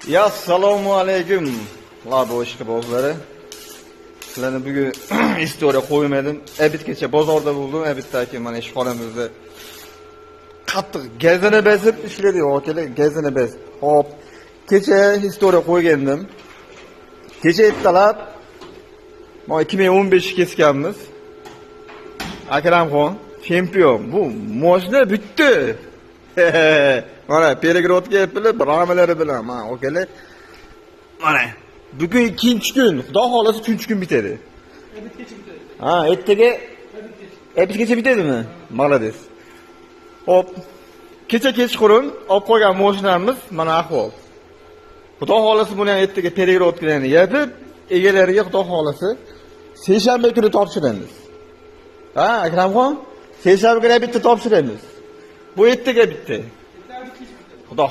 Ya assalomu alaykum. Labo ishqibozlari. Sizlarni bugun история qo'ymadim. Обед gacha bozorda bo'ldim. Обед dagi mana ishxonamizda qattiq gazini besib ishladik, akalar, gazini besib. Hop. Kecha история qo'ygandim. Kecha ertalab mana 2015 kesganmiz. Akramxon chempion. Bu moshina bitdi. Mana перегородка yapilib, ramalari bilan mana, akalar. Mana bugun ikkinchi kun, Xudo xohlasa uchinchi kun bitadi. Обед gacha bitadi. Ha, ertaga Обед gacha. Обед gacha bitadimi? Молодец. Hop. Kecha kechqurun olib qo'ygan mashinamiz mana ahvol. Xudo xohlasa buni ham ertaga перегородка larni yopib, egalariga Xudo xohlasa seshanba kuni topshiramiz. Ha, Akramxon? Seshanba kuni bitta topshiramiz. Bu ertaga bitta. Ertaga kech bitadi. Xudo